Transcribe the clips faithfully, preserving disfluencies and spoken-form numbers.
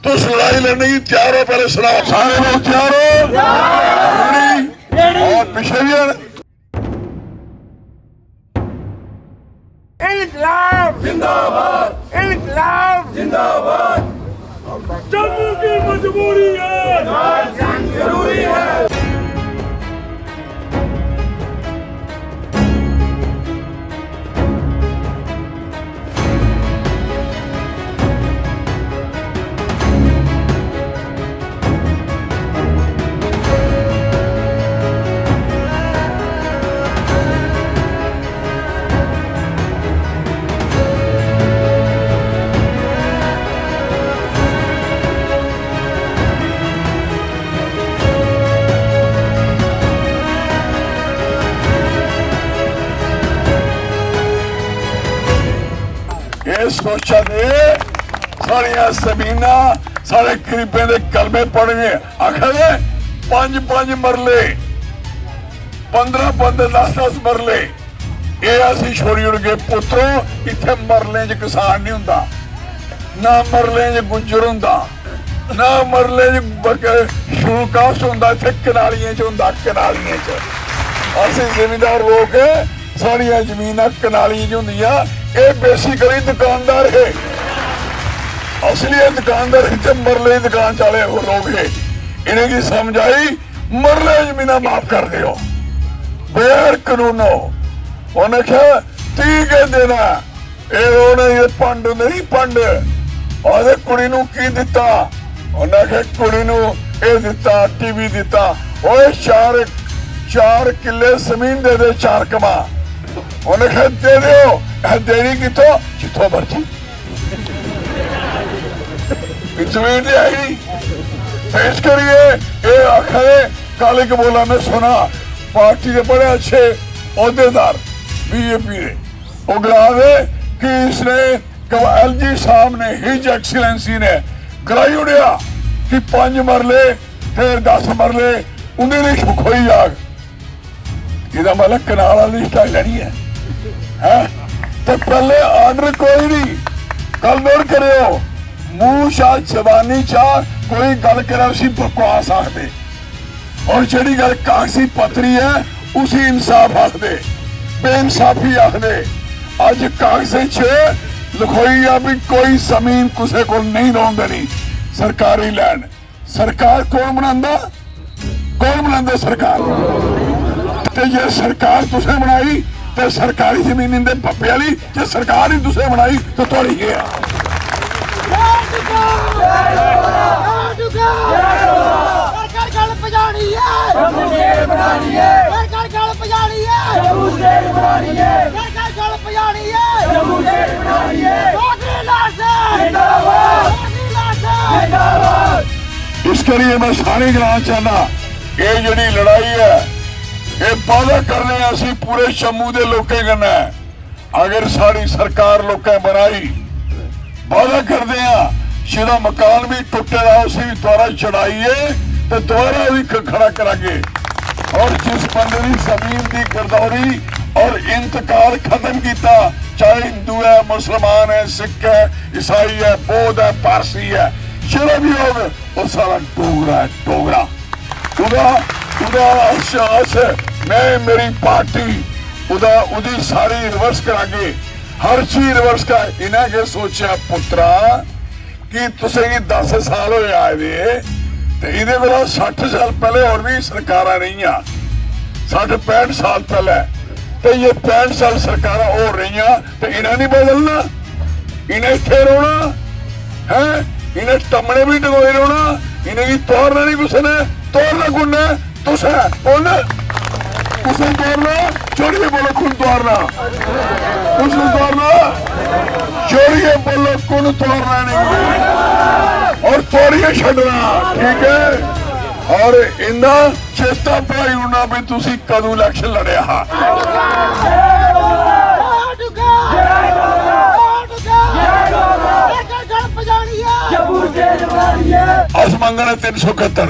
तुस लड़ाई लड़ने गी तैयार हो? पहले सनाओ, सारे लोग तैयार हो? रेडी? और पीछे भी आना। इनकलाब जिंदाबाद। इनकलाब जिंदाबाद। जम्मू की मजबूरी है। जरूरी है। इस सोचा दे साढ़ियां जमीनां, साढ़े गरीबें दे कलमे पड़े ने। आखा दे पंज पंज मरले, पंदरां पंदरां, दस दस मरले, एह् असीं छोड़ी ओड़गे पुत्रो। इत्थै मरलें च किसान नहीं हुंदा, ना मरलें च गुज्जर हुंदा, ना मरलें च बक-, schedule caste हुंदा, इत्थै कनालियें च हुंदा, कनालियें च। अस जमींदार लोक, साढ़ियां जमीनां कनालियें च हुंदियां। एह् basically दुकानदार हे, असली एह् दुकानदार हे ते मरले दी दुकान चाले लोक हे। इ'नेंगी समझ आई, मरले जमीनां माफ कर देओ, बगैर कानूनो। उ'नें आखेआ, "तीह गै देना।" एह् उ'नें, एह् पंड होंदे नी, पंड, आखदे, "कुड़ी नू की दित्ता?" उ'नें आखेआ, "कुड़ी नू एह् दित्ता, टीवी दित्ता।" ओए, चार, चार किल्ले जमीन दे दे, चार कमा। उ'नें आखेआ, "दे देओ।" "देनी कित्थों?" "जित्थों मर्जी।" जमीन ते है ही नहीं। ते इस करियै एह् आखा दे, कल इक बोला में सुना, पार्टी दे बड़े अच्छे अहदेदार बीजेपी दे, ओह् गला दे कि इसने, एलजी साहब ने, हिज एक्सीलेंसी ने गलाई ओड़ेआ कि पंज मरले ते दस मरले उं'दे लेई सुख होई जाग। एह्दा मतलब कनाल आह्ली स्टाइल है नहीं है, हैं? ते पैह्ले आर्डर कोई नहीं। कल नोट करेओ, मूंह शा, जबानी चा कोई गल्ल करै, उसी बकवास आखदे। और जेह्ड़ी गल्ल कागजी पत्तरी ऐ, उसी इंसाफ आखदे, बेइंसाफी आखदे। अज्ज कागजें च लखोई आ भी कोई जमीन कुसै कोल नहीं रौह्न देनी, सरकारी लैंड। सरकार कौन बनांदा? कौन बनांदा सरकार? ते जे सरकार तुसें बनाई ते सरकारी जमीन इंदे बब्बे आह्ली, जे सरकार ही तुसें बनाई ते थुआढ़ी केह् ऐ? घर घर गल पजानी है। घर घर गल पजानी है। घर घर गल पजानी है। डोगरी लाश जिंदाबाद। डोगरी लाश जिंदाबाद। इस करियै मैं सारे ग्रां चाहना, एह् जेह्ड़ी लड़ाई ऐ, एह् वादा करने आं असीं पूरे जम्मू दे लोकें कन्नै। अगर साढ़ी सरकार लोकें बनाई, वादा करदे आं, जेह्ड़ा मकान भी टुट्टे दा, उसी भी दोबारा चढ़ाइयै ते दोबारा भी ख-, खड़ा करांगे। और जिस बंदे दी जमीन दी गिरदौरी और इंतकाल खत्म कीता, चाहे हिंदू है, मुसलमान है, सिख है, ईसाई है, बौद्ध है, पारसी है, जेह्ड़ा भी होग, ओह् सारा डोगरा ऐ, डोगरा। ओह्दा, ओह्दा अस, अस, मैं, मेरी पार्टी, ओह्दा, ओह्दी सारी रिवर्स करागे, हर चीज रिवर्स कर। इ'नें गै सोचेआ पुत्तरा कि तुसें गी दस साल होए आए दे, ते एह्दे कोला सट्ठ साल पैह्ले होर बी सरकारां रेहियां, सट्ठ पैंह्ठ साल पैह्ले, ते ये पैंह्ठ साल सरकारां होर रेहियां, ते इ'नें निं बदलना, इ'नें इत्थै रौह्ना, हैं? इ'नें टम्मने बी टकोई रौह्ना, इ'नेंगी तोड़ना निं कुसै ने। तोड़ना कु'न ऐ? तुसें। कु'न? कु'न तोड़ना? जोरियै बोलो, कु'न तोड़ना? कु'न तोड़ना? जोरियै बोलो, कु'न तोड़ना इ'नेंगी? और तोड़ियै छड्डना, ठीक ऐ? और इन्ना चेता भुलाई ओड़ना भी तुसी कदूं इलेक्शन लड़ेआ हा। अस मंगने तिन्न सौ कत्तर,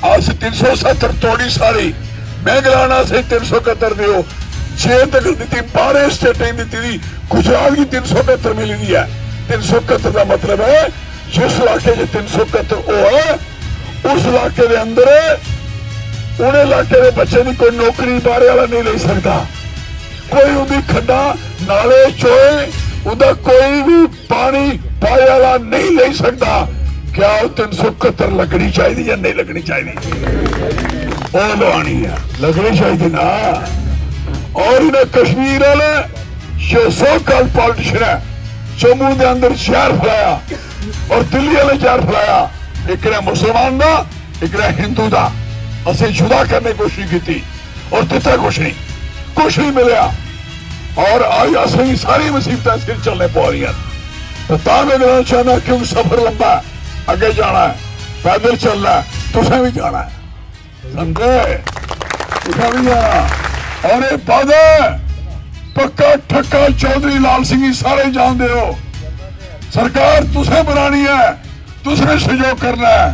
अस तिन्न सौ सत्तर तोड़ी सारी, में गलाना असें तिन्न सौ कत्तर देओ। जे तक दित्ती, बाहरें स्टेटें गी दित्ती दी, गुजरात गी तिन्न सौ कत्तर मिली दी ऐ। तिन्न सौ कत्तर दा मतलब ऐ जिस इलाके च तिन्न सौ इकहत्तर होआ ऐ, उस इलाके दे अंदर उ'नें इलाके दे बच्चे दी कोई नौकरी बाहरे आह्ला नेईं लेई सकदा, कोई उं'दी खड्डां, नाले, चोए, उं'दा कोई बी पानी बाहरे आह्ला नेईं लेई सकदा। क्या ओह् तिन्न सौ इकहत्तर लग्गनी चाहिदी जां नेईं लग्गनी चाहिदी? ओह् लुआनी ऐ, लग्गनी चाहिदी ना। और इ'नें कश्मीर आह्ले जो सो कॉल्ड पॉलिटिशियन ऐ, जम्मू दे अंदर जैह्र फैलाया और दिल्ली आह्ले जैह्र फैलाया, इक ने मुसलमान दा, इक ने हिंदू दा। असें जुदा करने दी कोशिश कीती और दित्ता कुछ नहीं, कुछ नहीं मिलेआ। और अज्ज असेंगी सारी मुसीबतां इस करी झल्लने पवा दियां न। तो तां मैं कहना चाहना, क्योंकि सफर लंबा है, अग्गें जाना है, पैदल चलना है, तुसें भी जाना है। समझे? तुसें भी जाना। और ये वादा है, पक्का ठक्का चौधरी लाल सिंह जी सारे जानदे हो। सरकार तुसें बनानी है, तुसें सहयोग करना है,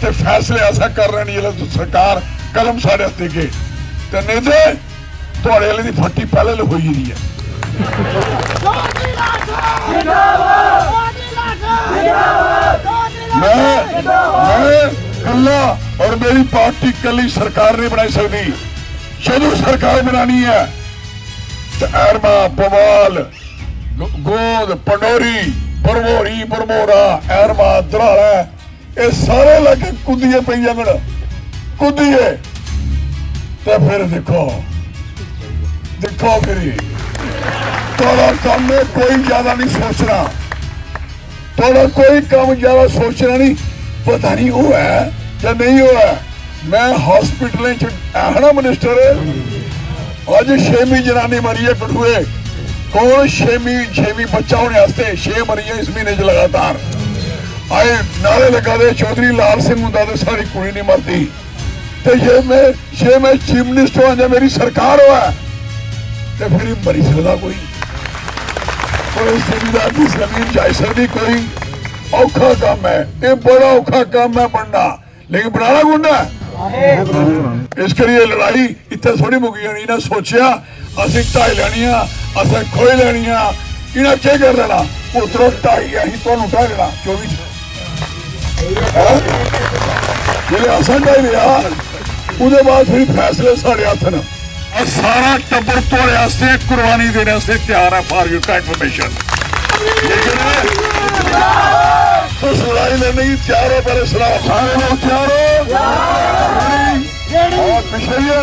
ते फैसले असें करने नहीं, जिसलै तुस सरकार कलम साढ़े हत्थे गे, ते नेईं ते थुआड़े आह्ले दी फट्टी पैह्ले लखोई गेदी ऐ। मैं, मैं कल्ला और मेरी पार्टी कल्ली सरकार नहीं बनाई सकदी। जदूं सरकार बनानी ऐ, ते ऐरमा, पवाल, ग-, गोंद, पंडोरी, भरमोरी, भरमोरा, ऐरमा, धराड़ा, एह् सारे इलाके कुद्दियै पेई जाङन, कुद्दियै। ते फिर दिक्खो, दिक्खो फिरी, थुआड़ा कम्म ऐ कोई ज्यादा नहीं सोचना, थुआड़ा कोई कम्म ज्यादा सोचना नहीं। पता नहीं होऐ जां नेईं होऐ, मैं हॉस्पिटलें च ऐ हा ना मिनिस्टर, अज्ज छेमीं जनानी मरी ऐ कठुए। कौन छेमीं, छेमीं बच्चा होने आस्तै छे मरी ऐ इस महीने च लगातार। आए नारे लगा दे, चौधरी लाल सिंह हुंदा ते साढ़ी कुड़ी नहीं मरदी। ते जे मैं, जे मैं चीफ मिनिस्टर होआं जां मेरी सरकार होऐ, ते फिर एह् मरी सकदा कोई? कोई जमींदार दी जमीन जाई सकदी कोई? औखा कम्म ऐ, एह् बड़ा औखा कम्म ऐ बनना। लेकिन बनाना कु'न ऐ? इस करियै लड़ाई इत्थै थोड़ी मुक्की जानी। इ'नें सोचेआ असें ढाई लैनियां, असें खोई लैनियां, इ'नें केह् करी लैना? उतरो ढाई, असें तुहानू ढाई लैना चौबी च। हैं? जिसलै असें ढाई लेआ, ओह्दे बाद फिर फैसले साढ़े हत्थ न। और सारा टब्बर थुआड़े आस्तै कुर्बानी देने आस्तै त्यार है, for your information। लेकिन तुस लड़ाई लड़ने गी त्यार हो, पैह्ले सनाओ, सारे लोग त्यार हो? और पिच्छे भी है।